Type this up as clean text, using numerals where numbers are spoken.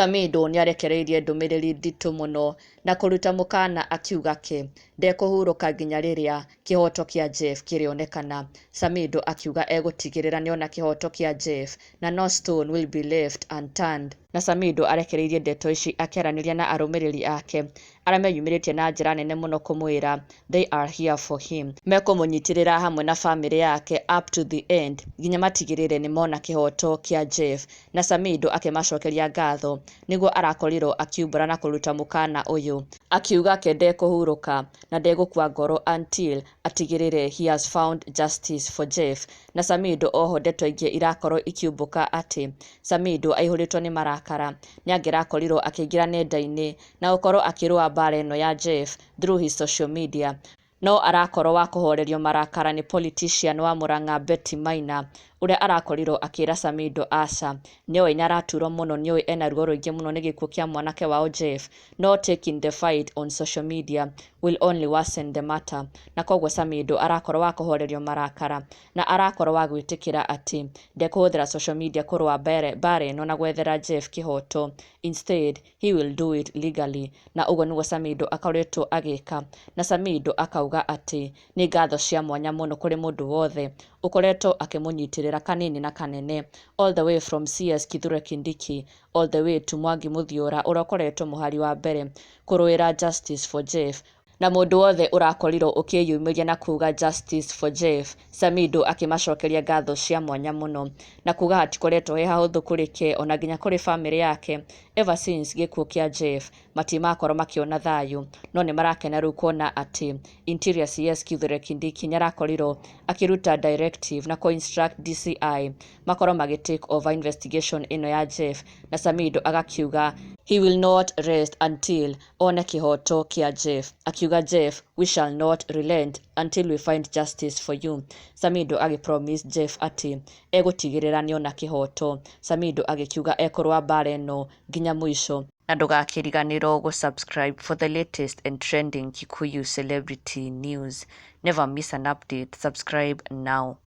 Samidoh nĩarekereirie ndũmĩrĩri nditũ mũno na kũruta mũkana akiuga ke ndekũhurũka nginya rĩrĩa kĩhoto kĩa Jeff kĩrĩonekana. Samidoh akiuga egũtigĩrĩra nĩona kĩhoto kĩa Jeff na no stone will be left unturned. Na Samidoh arekereirie ndeto ici akĩaranĩria na arũmĩrĩri ake arĩa meyumĩrĩtie na njĩra nene mũno kũmwĩra they are here for him. Mekũmũnyitĩrĩra hamwe na famĩlĩ yake up to the end nginya matigĩrĩre nĩmona kĩhoto kĩa Jeff. Na Samidoh akĩmacokeria ngatho nĩguo arakorirwo akiumbũra na kũruta mũkana ũyũ, akiuga ke ndekũhurũka na ndegũkua ngoro until atigĩrĩre he has found justice for Jeff. Na Samidoh oho ndeto ingĩ irakorwo ikiumbũka atĩ Samidoh aihũrĩtwo nĩ marakara nĩangĩrakorirwo akĩingĩra nenda-inĩ na gũkorwo akĩrũa mbara ĩno ya Jeff through his social media, no arakorwo wa kũhorerio marakara nĩ politician wa Murang'a Betty Maina, ũrĩa arakorirwo akĩra Samidoh aca, nĩoĩ nĩaraturwo mũno, nĩoĩ ena ruo rũingĩ mũno nĩ gĩkuũ kĩa mwanake wao Jeff, no taking the fight on social media will only worsen the matter. Na koguo Samidoh arakorwo wa kũhorerio marakara na arakorwo wa gwĩtĩkĩra atĩ ndekũhũthĩra social media kũrũa mbara ĩno na gwethera Jeff kĩhoto, instead he will do it legally. Na ũguo nĩguo Samidoh akoretwo agĩka. Na Samidoh akauga atĩ nĩ ngatho cia mwanya mũno kũrĩ mũndũ wothe ũkoretwo akĩmũnyitĩrĩra kanini na kanene, all the way from CS Kithure Kindiki all the way to Mwangi Muthiora, ũrĩa ũkoretwo mũhari wa mbere kũrũĩra justice for Jeff, na mũndũ wothe ũrakorirwo ũkĩyumĩria na kuga justice for Jeff. Samidoh akĩmacokeria ngatho cia mwanya mũno na kuga hatikoretwo he hahũthũ kũrĩ ke ona nginya kũrĩ famĩlĩ yake ever since gĩkuũ kĩa Jeff matimakorwo makĩona thayũ, no nĩ marakena rĩu kuona atĩ Interior CS Kithure Kindiki nĩarakorirwo akĩruta directive na kũ-instruct DCI makorwo magĩ take over investigation ĩno ya Jeff. Na Samidoh agakiuga he will not rest until one kĩhoto kĩa Jeff, akiuga, "Jeff, we shall not relent until we find justice for you." Samidoh agĩpromise Jeff atĩ egũtigĩrĩra nĩona kĩhoto. Samidoh agĩkiuga ekũrũa mbara ĩno nginya mũico. Na ndũgakĩriganĩrwo gũ-subscribe for the latest and trending Kikuyu celebrity news. Never miss an update. Subscribe now.